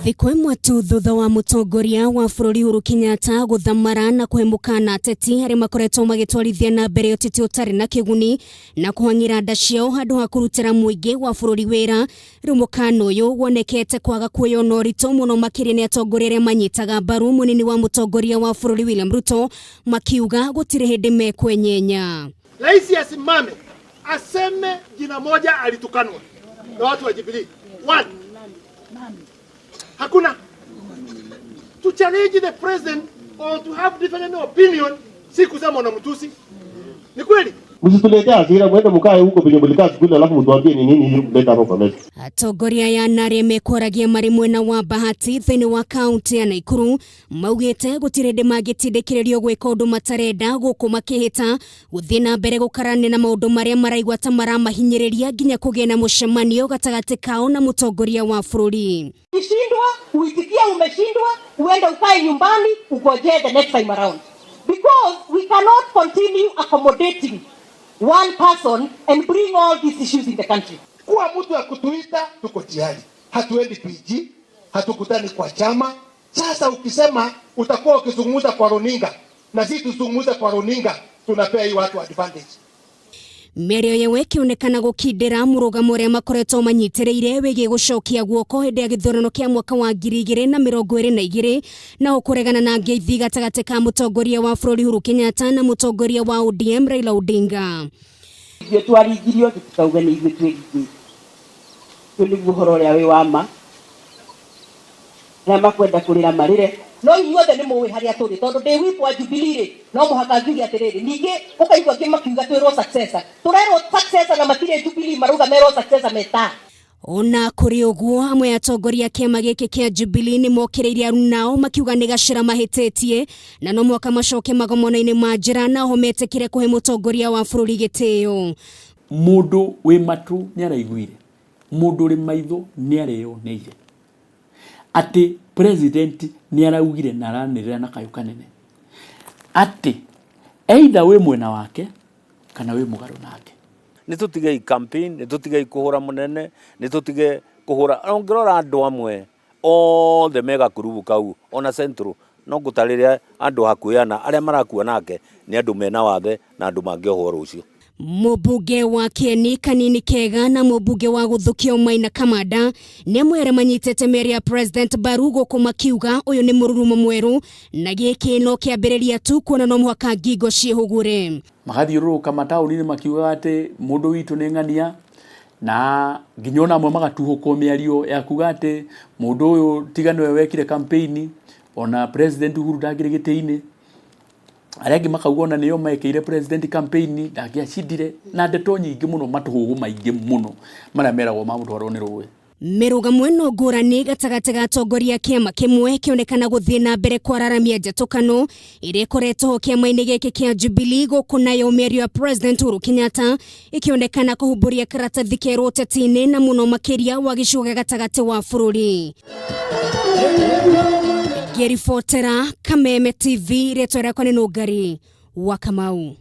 Thikũ ĩmwe tu thutha wa mũtongoria wa bũrũri Uhuru Kenyatta gũthamara na kũhe mũkana ateti arĩa makoretwo magĩtwarithia na mbere ũteti ũtarĩ na kĩguni na kũhang'ĩra nda ciao handũ ha kũrutĩra mũingĩ wa bũrũri wĩra, rĩu mũkana ũyũ wonekete kwaga kuoywo na ũritũ mũno makĩria nĩ atongoria arĩa manyitaga mbaru mũnini wa mũtongoria wa bũrũri William Ruto, makiuga gũtirĩ hĩndĩ mekwenyenya. Rais asimame aseme jina moja alitukanwa na watu wa Jubilee. One. Hakuna. To challenge the president or to have different opinion si kusema unamtusi. Ni kweli? Msituletee hasira, mwende mkae huko penye mlikaa siku ile, alafu mtuambie ni nini hiyo mleta hapo kwa meza. Atongoria aya na arĩa mekwaragia marĩ mwena wa Bahati thĩinĩ wa kaunti ya Naikuru maugĩte gũtirĩ hĩndĩ mangĩtindĩkĩrĩrio gwĩka ũndũ matarenda gũkũ makĩhĩta gũthiĩ na mbere gũkarania na maũndũ marĩa maraigua ta maramahinyĩrĩria nginya kũgĩe na mũcemanio gatagatĩ kao na mũtongoria wa bũrũri. Ukishindwa uitikie umeshindwa, uende ukae nyumbani ugojee the next time around, because we cannot continue accommodating one person and bring all these issues in the country. Kuwa mtu ya kutuita tuko tayari, hatuendi PG, hatukutani kwa chama. Sasa ukisema utakuwa ukizungumza kwa runinga na sisi tuzungumze kwa runinga, tunapea hii watu advantage. Mĩario yao ĩkĩonekana gũkindĩra mũrũgamo ũrĩa makoretwo manyitĩrĩire wĩgiĩ gũcokia guoko hĩndĩ ya gĩthurano kĩa mwaka wa 2022 na kũregana na ngeithi gatagatĩ ka mũtongoria wa bũrũri Uhuru Kenyatta na mũtongoria wa ODM Raila Odinga. Ithuĩ twaringirio tũtikauge nĩ ithuĩ twĩringĩte. Ũyũ nĩguo ũhoro ũrĩa wĩ wa ma. Arĩa makwenda kũrĩra marĩre. No inyuothe nĩ mũĩ harĩa tũrĩ, tondũ ndĩ whip wa Jubilee rĩ, no mũhaka njuge atĩrĩrĩ, ningĩ ũkaigua angĩ makiuga twĩrwo successor, tũrerwo successor na matirĩ Jubilee, marauga merwo successor meta. Ona kũrĩ ũguo, amwe atongoria a kĩama gĩkĩ kĩa Jubilee nĩ mokĩrĩire arunao makiuga nĩ gacĩra mahĩtĩtie na no mũhaka macoke magomano-inĩ ma njĩra na oho metĩkĩre kũhe mũtongoria wa bũrũri gĩtĩo. Mũndũ wĩ matũ nĩ araiguire, mũndũ ũrĩ maitho nĩ areyoneire atĩ president nĩ araugire na aranĩrĩra na kayũ kanene atĩ either wĩ mwena wake kana wĩ mũgarũ nake. Nĩ tũtigei campaign, nĩ tũtigei kũhũra mũnene, nĩ tũtige kũhũra. Ũngĩrora andũ amwe othe me gakurubu kau ona Central, no ngũtarĩre andũ hakuhĩ ana arĩa marakua nake nĩ andũ mena wathe na andũ mangĩohwo rũciũ. Mũmbunge wa Kieni Kanini Kega na mũmbunge wa Gũthũkio Maina Kamanda nĩ amwe arĩa manyitĩte mĩario ya President mbaru gũkũ makiuga ũyũ nĩ mũrurumo mwerũ na gĩkĩ no kĩambĩrĩria tu kuona no mũhaka ngingo ciĩhũgũre. Magathiũrũrũka mataũni-inĩ makiugaga atĩ mũndũ witũ nĩ ng'ania, na nginya ona amwe magatuhũkwo mĩario ya kuga atĩ mũndũ ũyũ tiga nĩwe wekire campaign, ona President Uhuru ndangĩrĩ gĩtĩ-inĩ. Arĩa angĩ makauga ona nĩo mekĩire president campaign ndangĩacindire, na ndeto nyingĩ mũno, matũhũhũ maingĩ mũno marĩa meragwo mamũtwarwo nĩ rũĩ. Mĩrũgamo ĩno ngũrani gatagatĩ ga atongoria kĩama kĩmwe kĩonekana gũthiĩ na mbere kwararamia njatũkano ĩrĩa ĩkoretwo ho kĩama-inĩ gĩkĩ kĩa Jubilee, gũkũ nayo mĩario ya President Uhuru Kenyatta ĩkĩonekana kũhumbũria karatathi kerũ ũteti-inĩ na mũno makĩria wa gĩcigo gĩa gatagatĩ wa bũrũri. Ngĩribotera Kameme TV, rĩtwa rĩakwa nĩ Nũngari wa Kamau.